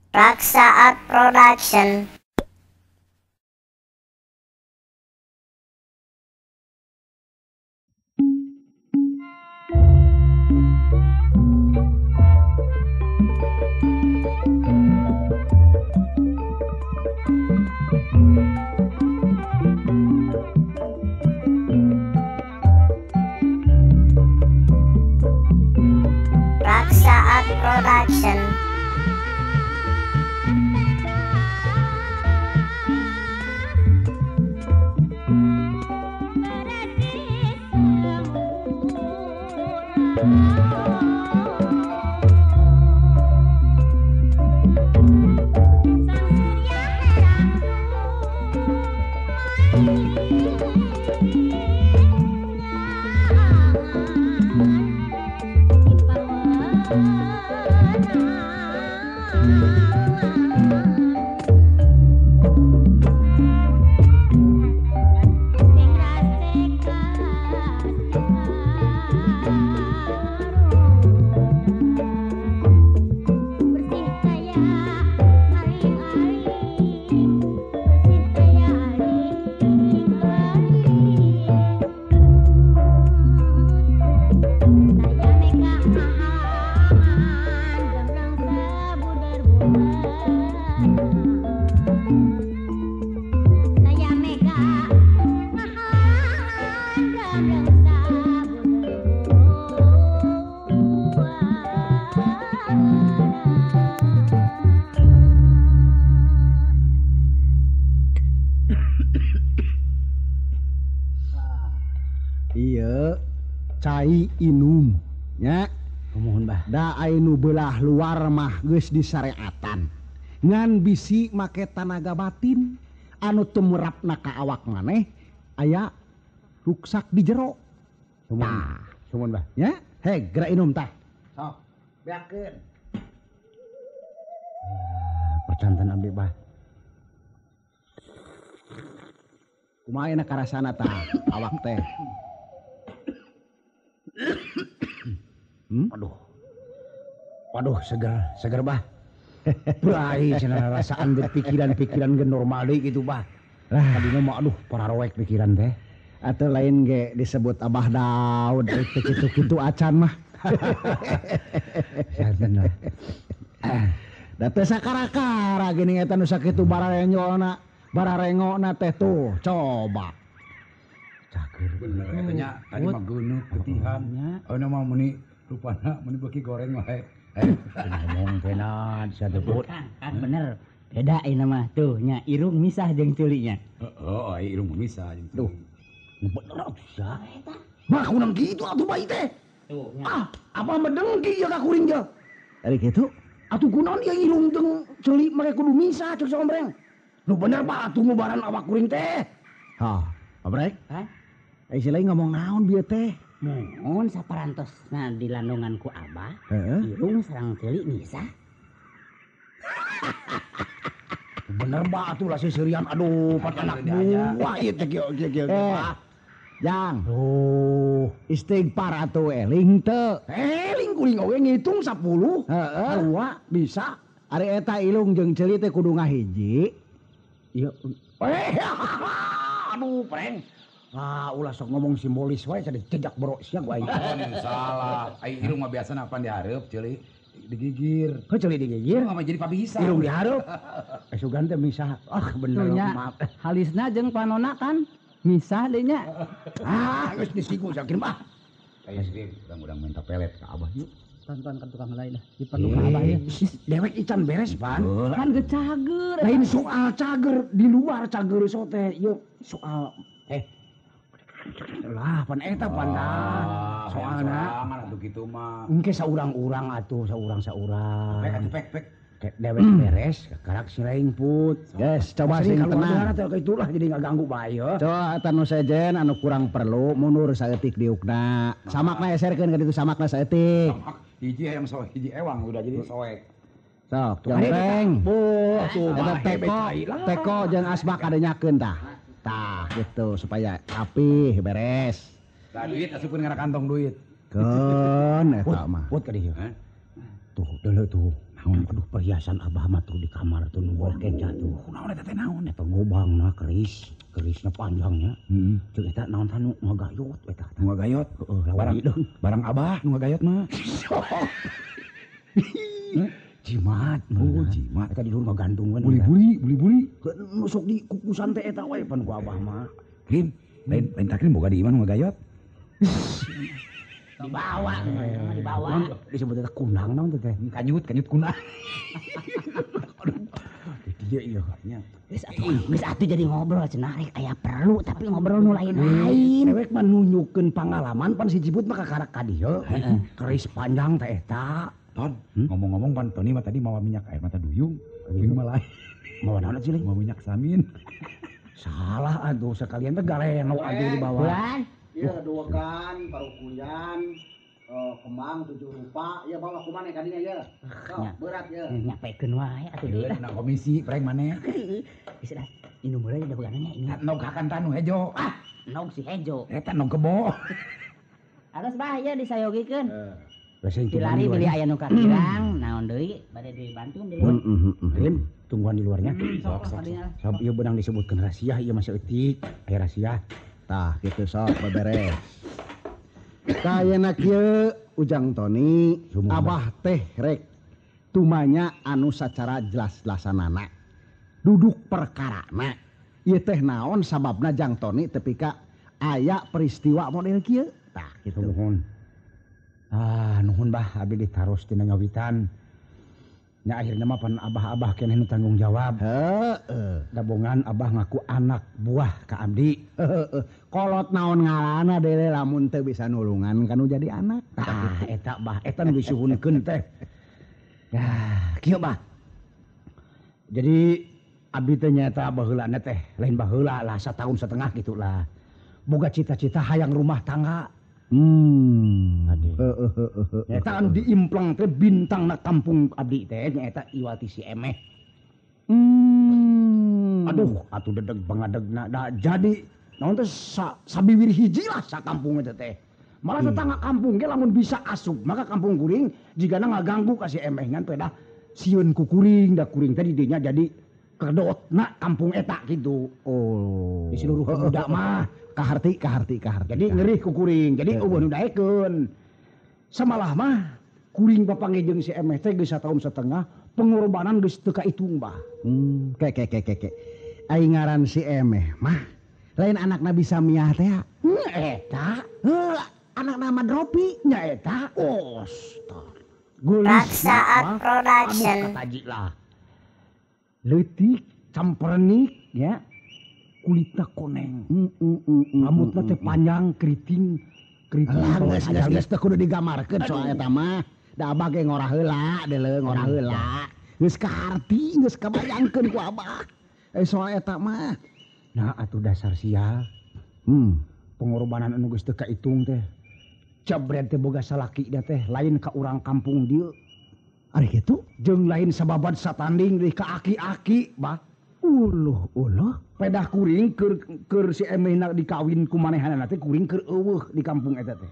Raksa Art Production. Raksa Art Production. Iya, cai inum nya. Nuhun bah. Da anu belah luar mah geus disareatan. Ngan bisi make tanaga batin anu tumrapna ka awak maneh aya ruksak di jero. Sumun. Sumun bah. Nya, hei geura inum tah. Sok, beakeun. Percantan abdi bah. Kumaha enak karasana tah awak teh. Aduh. Waduh, seger, seger bah. Brai cenah rasaan berpikiran-pikiran ge normal deui kitu bah. Lah tadina mah aduh pararoek pikiran teh. Atuh lain ge disebut Abah Daud teh kitu-kitu acan mah. Santen lah. Da teh sakara-kara geuning eta nu sakitu bararenyolna, bararengona teh tuh coba. Cager bener eta nya tadi mah geuneuh getihan. Ayeuna mah meuni rupana meuni beuki goreng wae. Ngomong teh naon sia teh Put. Kan bener. Beda ayeuna mah tuh nya irung misah jeung ceulinya. Heeh, ai irung mah misah jeung celi. Duh. Bener atuh sia. Mah kunaon kitu atuh bae teh. Tuh nya. Ah, apa mah dengki ieu ka kuring je. Ari kitu? Atuh kunaon ieu irung jeung ceuli make kudu misah ceuk Ombreng. Nu bener bah atuh ngubaran awak kuring teh. Hah, Ombreng? Hah? Ai si lain ngomong naon bieu teh? Mun saparantosna di landongan ku Abah, irung sareng ceuli misah. Bener bah atuh lah sisirian aduh pat anak buah ieu teh kieu kieu kieu. Jang. Tuh, istighfar atuh eling teu. Eling kuring oge ngitung 10. Heeh, 2 bisa. Ari eta ilung jeung ceuli teh kudu ngahiji. Ieu. Aduh, preng. Ah, ulah sok ngomong simbolis wae cenah jejak bro sia ku aing. Salah. Ai irung mah biasana pan dihareup ceuli digigir. Heuh ceuli digigir? Mah jadi pabisa. Irung dihareup. Sugan teh misah. Ah, bener maaf. Halisna jeung panona kan misah deui nya. Ah, geus disiku sakieu mah. Aya sih urang-urang minta pelet ka Abah yuk. Tonton ka tukang lain lah. Diperlu ka Abah ya. Dewek ican beres pan. Kan geus cager. Lain soal cager di luar cager sote ieu soal lah pan eta pan dah soalna atuh kitu mah engke saurang-urang atuh saurang-saurang pek atuh pek pek dewek beres karak si lain Put. Guys, coba sing tenang. Itulah jadi ngaganggu bae ya. Coba eta nu sejen anu kurang perlu mundur saeutik diukna. Samakna eserkeun ka ditu samakna saeutik. Hiji hayang soek hiji ewang udah jadi soek. Sok, jompreng. Boh, tuh teko, teko jeung asbak kadenyakeun tah. Tah gitu supaya rapih beres. Tah duit asupkeun kana kantong duit. Keun eta mah. Put ka dieu. Tuh, deuleu tuh. Naon aduh perhiasan abah mah tuh di kamar tuh nu kenca tuh. Kunaon eta teh naon? Eta gobangna keris, kerisna panjangnya. Heeh. Ceuk eta naon tah nu ngagayot eta. Nu ngagayot? Heeh, lawan hideung. Barang abah nu ngagayot mah. Jimat, oh jimat. Eta di luhur ngagantung we. Buli-buli, buli-buli. Nusuk di kukusan teh eta we pan ku abah mah. Krim, lain takrim boga di imah nu ngagayot. Dibawa, dibawa. Disebut eta kunang naon teh? Kanyut, kanyut kunang. Aduh, di dieu ieu nya. Geus atuh jadi ngobrol cenah rek aya perlu tapi ngobrol nu lain-lain. Dewek mah nunjukeun pangalaman pan si Jibut mah kakarak ka dieu. Keris panjang teh eta. Ton, ngomong-ngomong pan Tony mah tadi mawa minyak air mata duyung. Duyung mah lain. Mawa naon atuh? Mawa minyak samin. Salah atuh sekalian teh galeno atuh dibawa. Iya, duwegan, parukuyan, kembang 7 rupa, ya bawa ku maneh kadinya ya. Sok, berat ya. Nyapekeun wae atuh deui. Na komisi preng maneh. Geus dah, inum heula da boga nya ini. Nog hakan tanu hejo. Ah, nog si hejo. Eta nog kebo. Atos bah ieu disayogikeun. Dilari beli aya nu kakirang, naon deui bade dibantu deui. Heeh. Tungguan di luarnya. Sok sok. Sok ieu beunang disebutkeun rahasia ieu mah saeutik, aya rahasia. Tah kitu sok beberes. Kayana kieu Ujang Tony, abah teh rek tumanya anu sacara jelas-jelasanana. Duduk perkarana. Ieu teh naon sababna Jang Tony tepi ka aya peristiwa model kieu. Tah kitu. Nuhun. Ah, nuhun bah abdi ditaros tina ngawitan. Nya akhirna mah pan abah-abah keneh nu tanggung jawab. Heeh. Dabongan abah ngaku anak buah ka abdi. Heeh. Kolot naon ngaranna deui lamun teu bisa nulungan kanu jadi anak. Tah eta bah, eta nu disuhunkeun teh. Yah, kieu bah. Jadi abdi teh nyaeta baheulana teh, lain baheula lah satahun setengah gitu lah. Boga cita-cita hayang rumah tangga. Heeh. Nyaeta anu diimplang teh bintangna kampung abdi teh nyaeta Iwati si Emeh. Aduh, atuh dedeg pangadegna da jadi naon teh sabiwir hiji lah sakampung eta teh. Malah tetangga kampung ge lamun bisa asup maka kampung kuring jigana ngaganggu ka si Emeh ngan pedah sieun ku kuring da kuring teh di dinya jadi kedotna kampung eta gitu. Oh. Di seluruh pemuda mah kaharti. Jadi ngerih ku kuring. Jadi eueuh nu daekeun. Samalah mah kuring papanggih jeung si Emeh teh geus satahun setengah pengorbanan geus teu kaitung bah. Ke. Ai ngaran si Emeh mah lain anakna bisa miah teh. Nya eta. Heuh, anakna mah Dropi. Nya eta. Ostar. Raksaat Production. Anu kataji lah. Leutik campernik ya. Kulitna koneng. Rambutna teh panjang keriting. Lah geus teu kudu digambarkeun soal eta mah. Da abah ge ngorah heula, deuleu ngorah heula. Geus kaharti, geus kabayangkeun ku abah. Soal eta mah. Nah atuh dasar sial. Pengorbanan anu geus teu kaitung teh. Jabret teh boga salaki da teh lain ka urang kampung dieu. Ari kitu jeung lain sababad satanding deui ka aki-aki bah. Uluh uluh pedah kuring keur si Emehna dikawin ku manehanana teh kuring keur eueuh di kampung eta teh.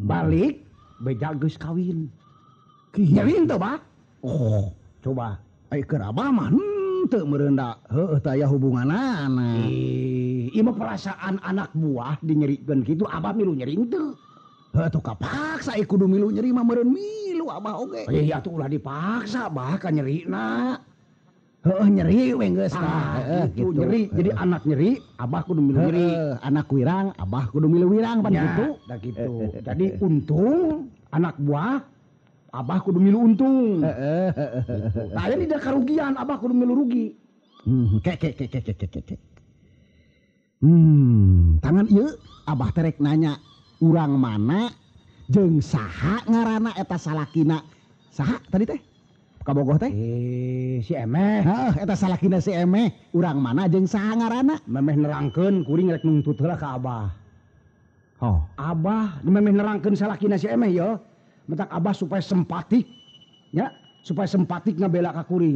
Balik beja geus kawin. Nyeri teu bah? Oh, coba. Ai keur abah mah henteu meureun da heueuh teu aya hubunganana. Ieu mah perasaan anak buah dinyerikeun kitu abah milu nyeri henteu. Heuh atuh kapaksa kudu milu nyeri mah meureun milu abah oge. Iya atuh ulah dipaksa bah ka nyerina. Heueuh nyeri we geus tah. Heeh gitu nyeri. Jadi anak nyeri abah kudu milu nyeri. Anak wirang abah kudu milu wirang pan kitu. Da kitu. Jadi untung anak buah abah kudu milu untung. Heeh. Tah aya tidak karugian abah kudu milu rugi. Ke. Tangan ieu abah terek nanya urang mana jeung saha ngaranna eta salakina. Saha tadi teh? Kabogoh teh? Si Emeh. Heeh, eta salakina si Emeh. Urang mana jeung saha ngaranna? Memeh nerangkeun kuring rek nungtut heula ka abah. Oh, abah memeh nerangkeun salakina si Emeh ye. Mentak abah supaya sempatik ya, supaya sempatik ngabela ka kuring.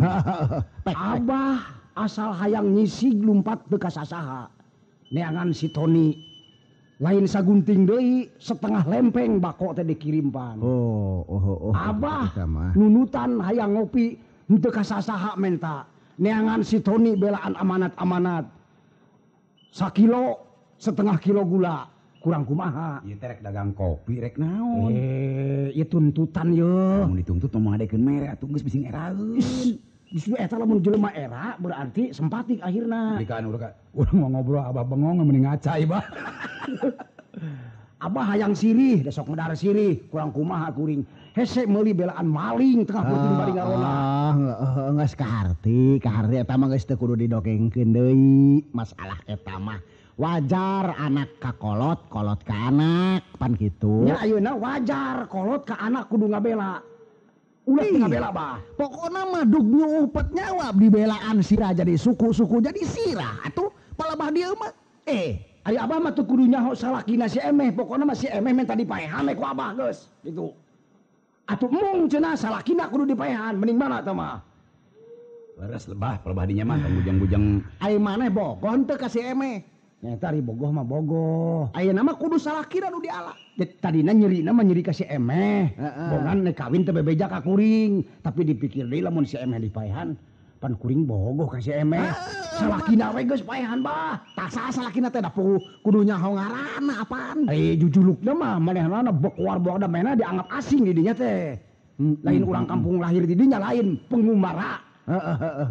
Abah asal hayang nyisig lumpat teu ka sasaha. Neangan si Tony. Lain sagunting deui, setengah lempeng bako teh dikirim pan. Oh. Abah nunutan hayang ngopi henteu ka sasaha menta. Neangan si Tony belaan amanat-amanat. Sakilo, setengah kilo gula. Kurang kumaha. Ieu teh rek dagang kopi rek naon? Ieu tuntutan ye. Mun dituntut mah ngadekeun mere atuh geus bising eraeun. Justru eta lamun jelema era berarti sempatik akhirna. Dikan urang mau ngobrol abah bengong mending ngaca ieu bah. Abah hayang sirih, besok ngedar sirih, kurang kumaha kuring. Hese meuli belaan maling tengah peuting bari ngarona. Ah, geus kaharti, kaharti eta mah geus teu kudu didokengkeun deui masalah eta mah. Wajar anak ka kolot, kolot ka anak, pan kitu. Nya ayeuna wajar kolot ka anak kudu ngabela. Ulah teu ngabela bah. Pokona mah dug nyuupet nyawa dibelaan sirah jadi suku, suku jadi sirah atuh palebah dieu mah. Ari abah mah teu kudu nyaho salakina si Emeh, pokona mah si Emeh menta dipaehan we ku abah geus gitu. Atuh mung cenah salakina kudu dipaehan, mending mana tah mah. Leres lebah, palebah dinya mah tong bujang-bujang. Ai maneh bogoh henteu ka si Emeh. Nyata ari bogoh mah bogoh. Ayeuna mah kudu salakina nu diala. Tadina nyerina mah nyeri ka si Emeh. Bongan nek kawin teu bebeja ka kuring, tapi dipikir deui lamun si Emeh dipaehan, pan kuring bogoh ka si Emeh. Salakina we geus paehan bah. Tah saha salakina teh da kudu nyaho ngaranna apaan? Jujulukna mah manehna bokoar-bokoar da manehna dianggap asing di dinya teh. Lain urang kampung lahir di dinya lain pengumara.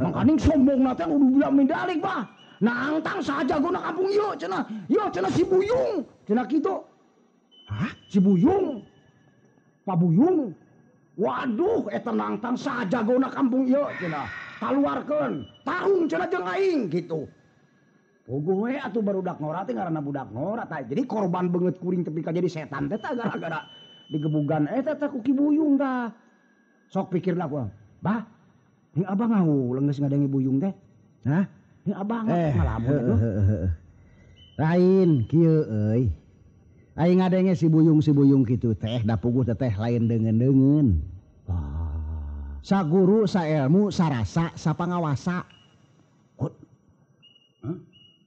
Mangkaning sombongna teh kudu bilang mindalik bah. Nah angtang saja guna kampung ieu cenah. Ieu cenah si Buyung. Cenah kitu. Hah? Si Buyung. Pak Buyung. Waduh eta nangtang saja guna kampung ieu cenah. Kaluarkeun. Tarung cenah jeung aing gitu. Puguh we atuh barudak ngora teh ngaranna budak ngora tah. Jadi korban beungeut kuring tepi ka jadi setan teh tah gara-gara digebugan eta teh ku Ki Buyung tah. Sok pikirna ku. Bah, ni abah ngahuleng geus ngadenge Buyung teh. Hah? Ini abah ngalamun atuh. Lain kieu euy. Aing ngadenge si Buyung kitu teh da puguh teh lain deungeun-deungeun. Saguru, saelmu, sarasa, sapangawasa. Hah?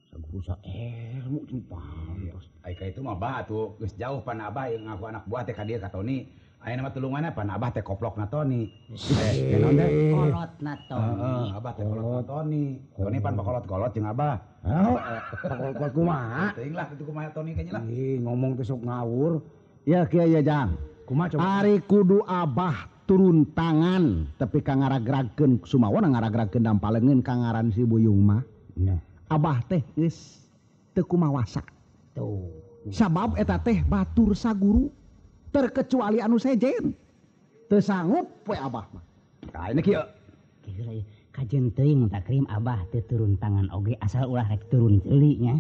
Saguru saelmu jeung pantos. Ai ka itu mah bah atuh geus jauh pan abah yang ngaku anak buah teh ka dieu ka Tony. Ayeuna mah tulunganna pan abah teh koplokna Tony. Naon teh? Kolotna Tony. Heeh, abah teh kolotna Tony. Tony pan pakolot-kolot jeung abah. Hah? Pakolot-kolot kumaha? Teuing lah kitu kumaha Tony kayaknya lah. Ih, ngomong teh sok ngawur. Ya kieu ya Jang. Kumaha coba? Ari kudu abah turun tangan tepi ka ngaragragkeun sumawona ngaragragkeun dampaleungeun ka ngaran si Buyung mah. Nya. Abah teh geus teu kumawasa. Tuh. Sabab eta teh batur saguru terkecuali anu sejen. Teu sanggup we abah mah. Tah ini kieu. Kieu lah kajen teuing takrim abah teu turun tangan oge asal ulah rek turun ceuli nya.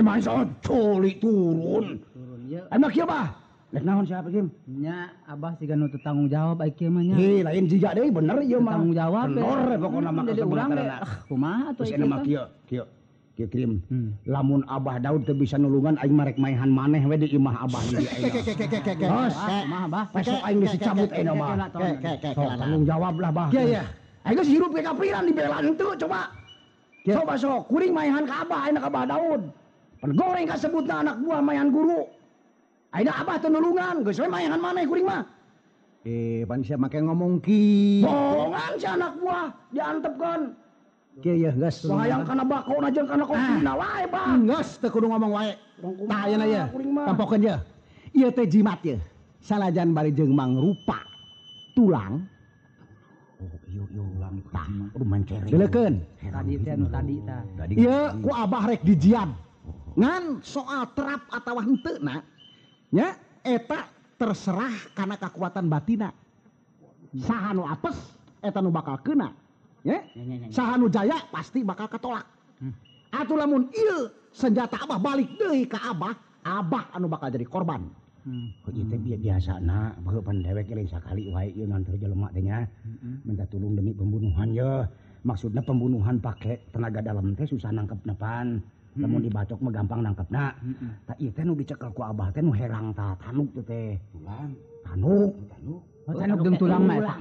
Masa ceuli turun. Turun ye. Emang kieu bah? Rek naon siapa Kim? Nya abah siga nu teu tanggung jawab ai kieu mah nya. Lain jiga deui bener ieu mah. Tanggung jawab. Bener pokona mah jadi urang deh. Kumaha atuh ieu mah kieu, kieu. Kieu Krim. Lamun Abah Daud teu bisa nulungan aing mah rek maehan maneh we di imah Abah di ayeuna. Geus, kumaha bah? Besok aing geus dicabut ayeuna mah. Tanggung jawab lah bah. Kieu ya. Aing geus hirup ke kapiran dibela henteu coba. Coba sok kuring maehan ka Abah ayeuna ka Abah Daud. Pan goreng kasebutna anak buah maehan guru. Ayeuna Abah teu nulungan, geus we maehan maneh kuring mah. Pan sia make ngomong ki. Bohongan si anak buah diantepkeun. Kieu yeuh geus. Hayang kana bakona jeung kana kopina wae bah. Geus teu kudu ngomong wae. Tah ayeuna ye. Tampokeun ye. Ieu teh jimat ye. Salajan bari jeung mangrupa tulang. Oh, ieu ulang tah. Aduh mancere. Deulekeun. Tadi teh anu tadi tah. Ieu ku abah rek dijian. Ngan soal terap atawa henteu na nya eta terserah kana kakuatan batina. Saha nu apes eta nu bakal keuna. Ya, saha nu jaya pasti bakal ketolak. Atuh lamun ieu senjata abah balik deui ka abah, abah anu bakal jadi korban. Ieu teh biasana beuh pan dewek lain sakali wae ieu nganter jelema teh nya. Minta tulung demi pembunuhan ye. Maksudna pembunuhan pake tenaga dalam teh susah nangkepna pan. Lamun dibacok mah gampang nangkepna. Tah ieu teh nu dicekel ku abah teh nu herang tah tanuk teh teh. Tulang. Tanuk. Tanuk. Oh, tanuk jeung tulang mah.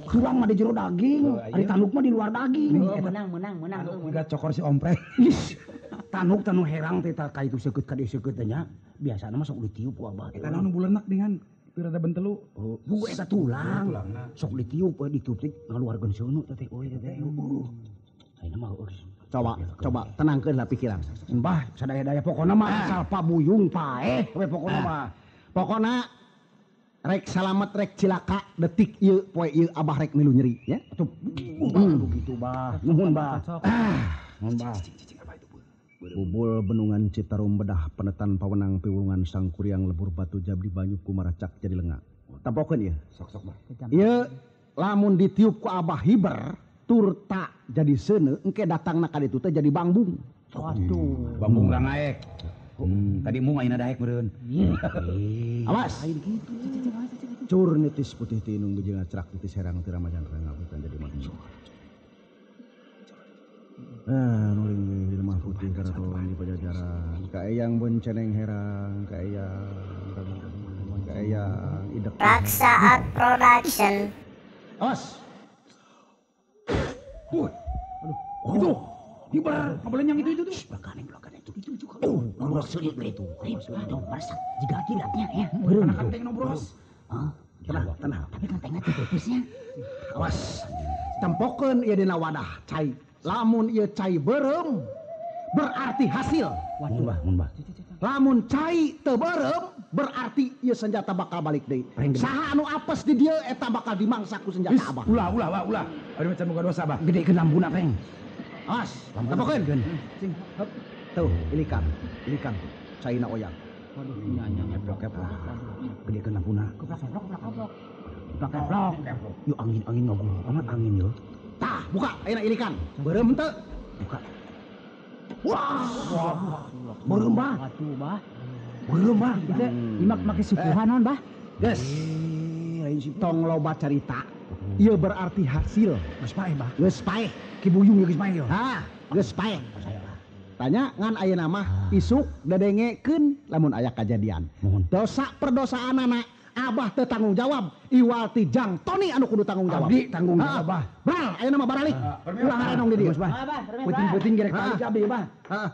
Tulang mah di jero daging, ari tanuk mah di luar daging. Menang. Enggak cokor si omprek. Tanuk tanu herang teh ka itu seukeut ka dieu seukeut teh nya. Biasana mah sok ditiup ku abah. Eta naon bulenak dengan rada bentelu. Oh, buku eta tulang. Sok ditiup ditiup teh ngaluarkeun seuneu teh euy teh. Ayeuna mah euy. Coba coba tenangkeun lah pikiran. Mbah sadaya-daya pokona mah asal pabuyung paeh we pokona mah. Pokona rek salamet rek cilaka detik ieu poe ieu abah rek milu nyeri ya. Atuh begitu bah. Nuhun bah. Nuhun bah. Bubul bendungan Citarum bedah penetan pawenang piwulungan sangkuriang lebur batu jabdi banyu kumaracak jadi lengak. Tempokeun ieu. Sok-sok bah. Ieu lamun ditiup ku abah hiber turta jadi seuneu engke datangna ka ditu teh jadi bangbung. Waduh. Bangbung rangaek. Tadi mung ayeuna daek meureun. Awas. Cur nitis putih tinung biji ngacrak titis herang tiramajan rengabutan jadi manusia. Nuling di lemah putih karaton di pajajaran. Ka eyang bonceneng herang, ka eyang idek. Raksaat Production. Awas. Aduh. Itu. Hibar, yang itu tuh. Belakaning itu. Itu. Oh, nomor sulit itu. Aduh, masak jiga kilatnya ya. Beureum kanteng nobros. Hah? Tenang, tenang. Tapi kantengna teu peupeusnya. Awas. Tempokeun ieu dina wadah cai. Lamun ieu cai beureum berarti hasil. Waduh, bah, mun bah. Lamun cai teu beureum berarti ieu senjata bakal balik deui. Saha anu apes di dieu eta bakal dimangsa ku senjata abah. Ulah, ulah, wah, ulah. Aduh macam boga dosa, bah. Gedekeun lambuna, Peng. Awas, tempokeun. Tuh, ilikan. Ilikan tuh. Caina oyang. Waduh, nya keplok-keplok. Gedekeun lampuna. Keplok-keplok. Keplok-keplok. Yo angin-angin ngagulung amat angin yo. Tah, buka ayeuna ilikan. Beureum teu? Buka. Wah. Beureum bah. Atuh bah. Beureum bah. Kita imak make sukuhan naon bah? Geus. Lain si tong loba carita. Ieu berarti hasil. Geus paeh bah. Geus paeh. Ki Buyung geus paeh yo. Hah, geus paeh. Tanya ngan ayeuna mah isuk dadengekeun lamun aya kajadian. Dosa perdosaanana abah teu tanggung jawab, iwal ti Jang Toni anu kudu tanggung jawab. Abdi tanggung jawab bah. Bral, ayeuna mah baralik. Ulah ngarenong di dieu. Bah, peuting-peuting gerek balik abdi bah. Heeh.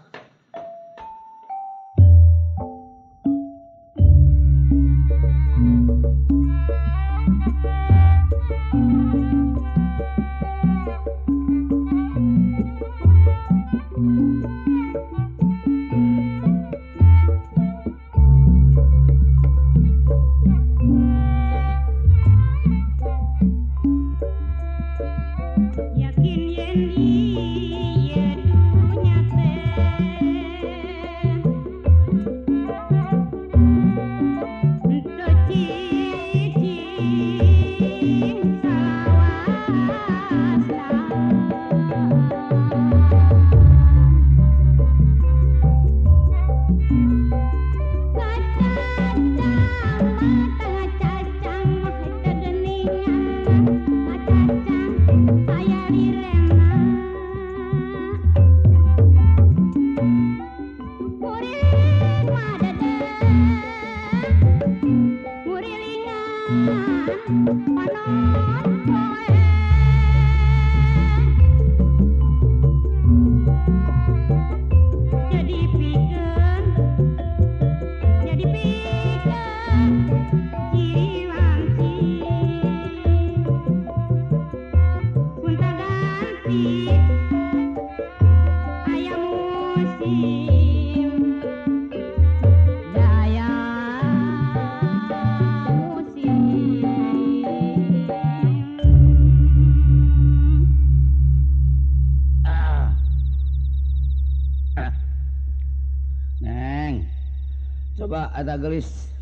Coba ada gelis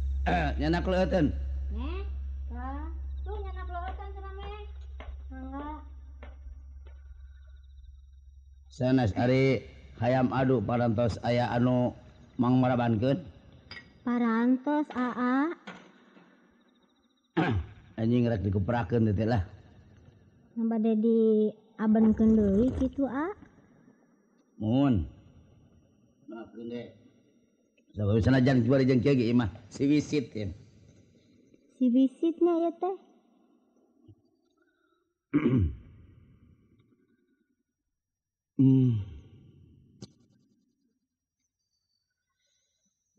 nyanak leueuteun. Neh, tah, tuh nyanak leueuteun cenah meh. Mangga. Sanes ari hayam adu parantos aya anu mangmarabankeun? Parantos aa. Anjing rek dikuprakeun teh lah. Bade diabenkeun deui kitu a. Muhun. Maafkeun deh. Sabab sanajan jual jeung kieu ge imah si wisit ya. Si wisitnya ya teh.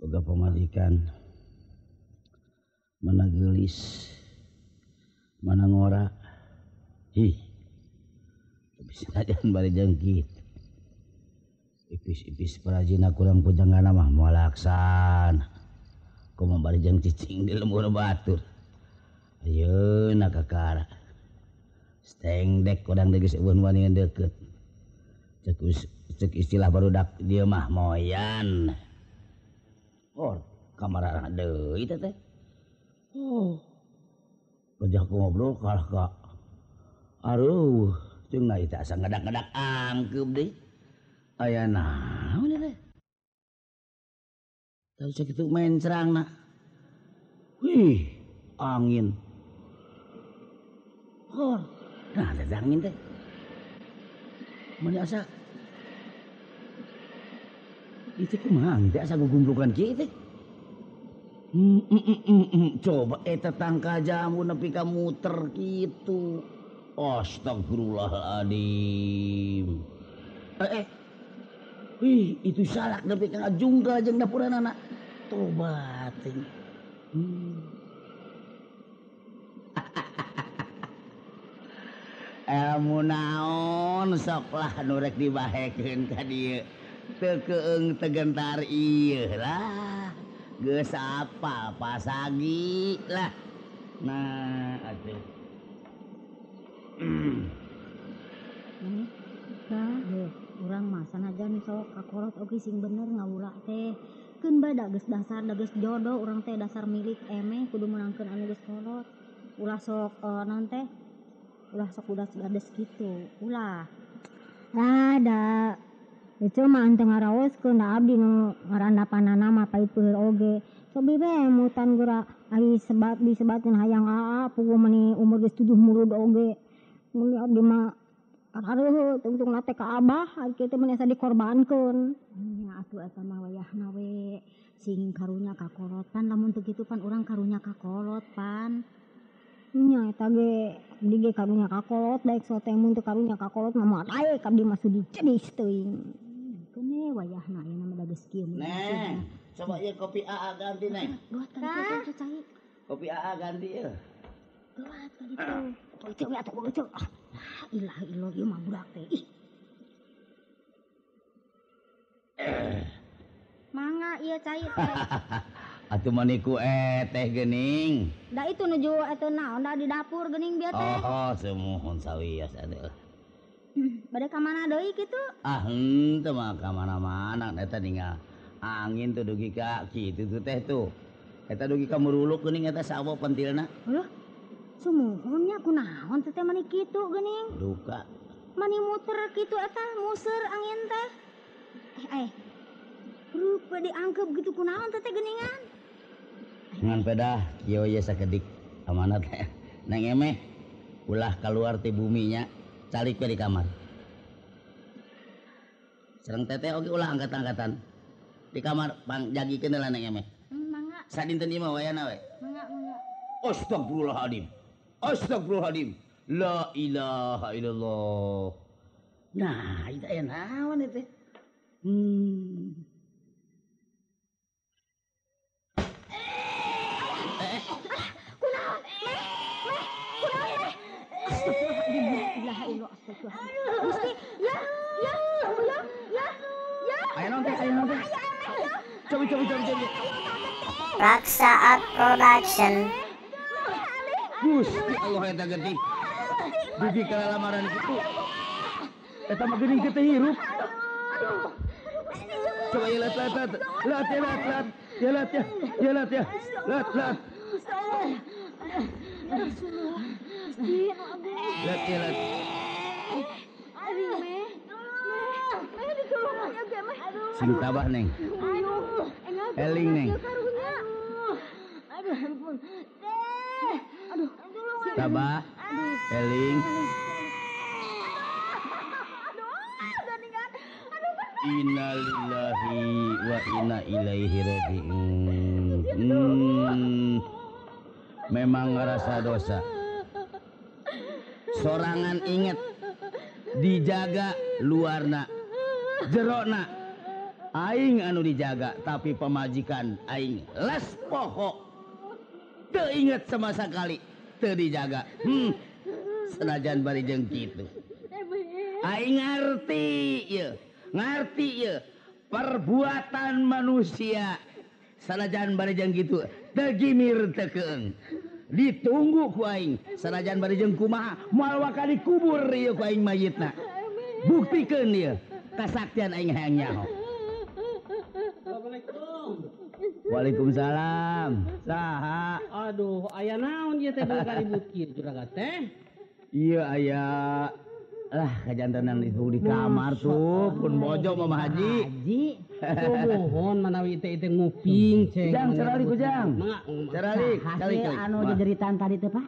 Boga pamajikan. Mana geulis, mana ngora. Ih. Tapi sanajan bari jeung kitu. Ipis-ipis parajina kurang pujanggana mah moal laksana. Kumaha bari jeung cicing di lembur batur. Ayeuna kakara. Stengdek urang deui geus eueun wani deukeut. Cek istilah barudak dieu mah moyan. Oh, kamarana deui teh teh. Oh. Kerja ku ngobrol kalah ka. Aduh, jeung na ieu teh asa ngadak-ngadak angkeub deui. Aya naon ieu teh? Tadi sakitu mencrangna. Wih, angin. Hor, nah ada angin teh. Mana asa? Itu kumaha angin teh asa gugumbrukan kieu teh? Coba eta tangka jambu nepi ka muter kitu. Astagfirullahaladzim. Wih, itu salak nepi ka ngajungkal jeung dapuranana. Tobat ting. Ilmu naon sok lah nu rek dibahekeun ka dieu. Teu keung teu gentar ieu lah. Geus apal pasagi lah. Nah, atuh. Urang mah sanajan sok kakolot oge sing bener ngawula teh. Keun bae da geus dasar da geus jodoh urang teh dasar milik emeh kudu meunangkeun anu geus kolot. Ulah sok naon teh? Ulah sok udah gades kitu. Ulah. Lah da itu mah henteu ngaraoskeun da abdi nu ngarandapanana mah paipeuheur oge. Cobi we mutan geura ari sebat disebatkeun hayang aa puguh meni umur geus 7 mulud oge. Mun abdi mah areuh tungtungna teh ka abah ari kieu teh meni asa dikorbankeun. Nya atuh eta mah wayahna we sing karunya ka kolot pan lamun teu kitu pan urang karunya ka kolot pan. Nya eta ge abdi ge karunya ka kolot daek sote mun teu karunya ka kolot mah moal daek abdi mah sudi cedis teuing. Keun we wayahna ayeuna mah da geus kieu. Neng, coba ieu kopi AA ganti neng. Duat kali kitu cai. Kopi AA ganti ieu. Duat kali kitu. Itu we atuh itu. Ah, ilah ilah ieu mah budak teh. Ih. Mangga ieu cai teh. Atuh maniku teh geuning. Da itu nuju eta naon da di dapur geuning bieu teh. Oh, sumuhun sawios atuh. Bade ka mana deui kitu? Ah, henteu mah ka mana-mana eta ninggal angin tuh dugi ka kitu tuh teh tuh. Eta dugi ka muruluk geuning eta sawo pentilna. Heuh. Sumuhun nya kunaon teh teh mani kitu geuning? Duka. Mani muter kitu eta muser angin teh. Rupa diangkep gitu kunaon teh teh geuningan? Ngan pedah kieu ye sakedik amanat teh. Neng emeh ulah keluar ti buminya calik we di kamar. Sareng teteh oge ulah angkat-angkatan. Di kamar pangjagikeun heula neng emeh. Mangga. Sadinten ieu mah wayana we. Mangga, mangga. Astagfirullahaladzim. Astagfirullahaladzim. La ilaha illallah. Nah, itu aya naon ieu teh? Kunaon? Meh, meh, kunaon meh? Astagfirullahaladzim. La ilaha illallah. Astagfirullahaladzim. Gusti, ya, ya, ya, ya, ya. Aya naon teh? Aya naon teh? Coba, coba, coba, coba. Raksa Art Production. Gusti Allah eta geuting. Dugi ka lamaran kitu. Eta mah geuning teh hirup. Coba ya lat lat lat. Lat ya lat lat. Ya lat ya. Ya lat ya. Lat lat. Ya Rasulullah. Gusti anu agung. Lat ya lat. Ari meh. Meh ditulungan ya ge meh. Sing tabah neng. Aduh. Eling neng. Aduh ampun. Teh. Aduh. Tabah. Eling. Innalillahi wa inna ilaihi raji'un. Memang ngerasa dosa. Sorangan inget dijaga luarna, jerona. Aing anu dijaga tapi pamajikan aing les poho. Teu inget sama sekali teu dijaga. Senajan bari jeung kitu. Aing ngarti ieu, ngarti ieu perbuatan manusia. Sanajan bari jeung kitu teu gimir teu keung. Ditunggu ku aing sanajan bari jeung kumaha moal waka dikubur ieu ku aing mayitna. Buktikeun ieu kasaktian aing hayang nyaho. Assalamualaikum. Waalaikumsalam. Saha? Aduh, aya naon ieu teh beulah ribut kieu juragan teh? Iya aya. Lah kajantenan itu di kamar tuh pun bojo Mama Haji. Haji. Sumuhun manawi teh teh nguping ceng. Jang caralik ujang. Caralik, calik. Anu jejeritan tadi teh Pak.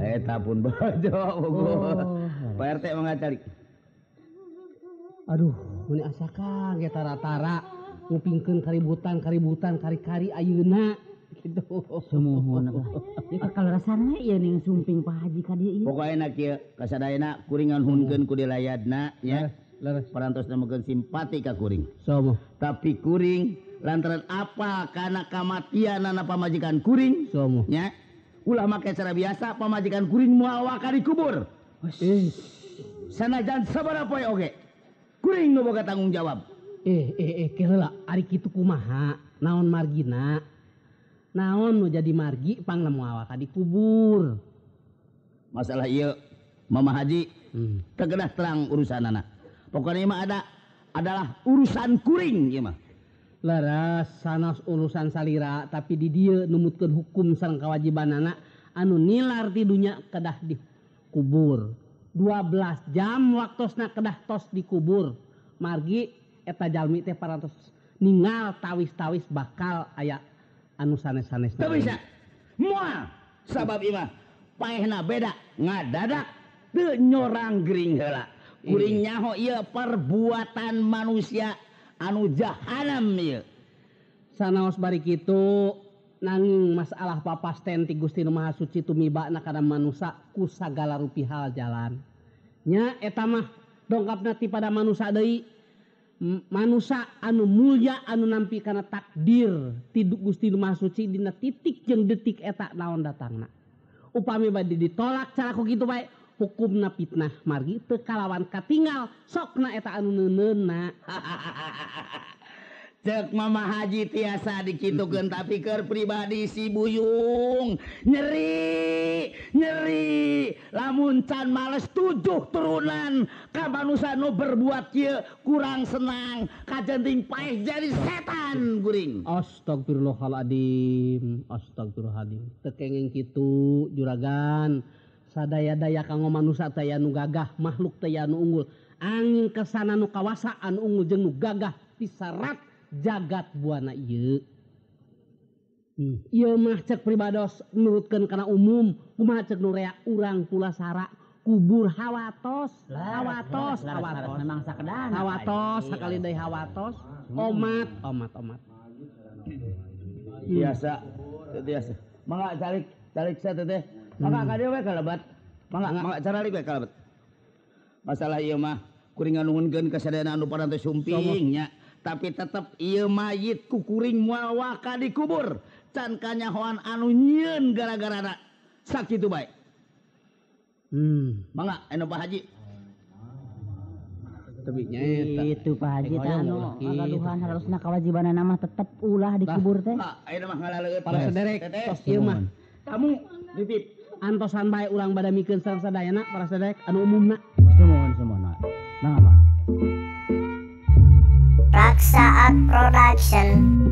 Eta pun bojo puguh. Pak RT mangga calik. Aduh, mun asa kaget tara-tara ngupingkeun kaributan-kaributan kari-kari ayeuna gitu. Sumuhun abah. Ieu kakalarasan we ieu ning sumping Pak Haji ka dieu ieu. Pokokna kieu kasadayana kuring nganhunkeun ku dilayadna nya. Leres. Parantos nemukeun simpati ka kuring. Somo. Tapi kuring lantaran apa kana kamatianana pamajikan kuring? Somo. Nya. Ulah make cara biasa pamajikan kuring moal waka dikubur. Sanajan sabaraha poe oge. Kuring nu boga tanggung jawab. Keheula ari kitu kumaha? Naon margina? Naon nu jadi margi pangna moal waka dikubur. Masalah ieu Mama Haji kegedah terang urusanana. Pokoknya mah ada adalah urusan kuring ieu mah. Leres sanes urusan salira tapi di dieu numutkeun hukum sareng kawajibanana anu nilar ti dunya kedah dikubur. 12 jam waktosna kedah tos dikubur. Margi eta jalmi teh parantos ningal tawis-tawis bakal aya anu sanes-sanesna. Teu bisa. Moal sabab ieu mah paehna beda ngadadak teu nyorang gering heula. Kuring nyaho ieu perbuatan manusia anu jahanam ieu. Sanaos bari kitu nanging masalah papasten ti Gusti Nu Maha Suci tumibana kana manusa ku sagala rupi hal jalan. Nya eta mah dongkapna ti pada manusa deui. Manusa anu mulya anu nampi kana takdir ti Gusti Nu Maha Suci dina titik jeung detik eta naon datangna. Upami bade ditolak cara ku kitu bae hukumna fitnah margi teu kalawan katingal sokna eta anu neuneunna. Cek Mama Haji tiasa dikitukeun tapi keur pribadi si Buyung nyeri nyeri lamun can males 7 turunan ka manusa nu berbuat kieu kurang senang kajenting paeh jadi setan guring. Astagfirullahaladzim, astagfirullahaladzim. Teu kenging kitu juragan. Sadaya-daya kanggo manusa teh anu gagah, makhluk teh anu unggul. Angin kesana nu kawasa anu unggul jeung nu gagah diserat jagat buana ieu. Ieu mah cek pribados nurutkeun kana umum, kumaha cek nu rea urang pulasara kubur hawatos, hawatos, hawatos. Memang sakedana. Hawatos sakali deui hawatos, omat, omat, omat. Biasa, biasa. Mangga calik, calik sa teh. Mangga ka dieu we kalebat. Mangga, mangga caralik we kalebat. Masalah ieu mah kuring nganuhunkeun ka sadayana anu parantos sumping nya. Tapi tetep ieu mayit ku kuring moal waka dikubur. Can kanyahoan anu nyieun gara-garana. Sakitu bae. Mangga anu Pak Haji. Tapi nya eta. Itu Pak Haji teh anu ngagaduhan harusna kawajibanana mah tetep ulah dikubur teh. Tah, ayeuna mah ngalaleueut para sederek tos ieu mah. Tamu ditip. Antosan bae urang badamikeun sareng sadayana para sederek anu umumna. Sumuhun sumuhun. Nah, Pak. Raksa Art Production.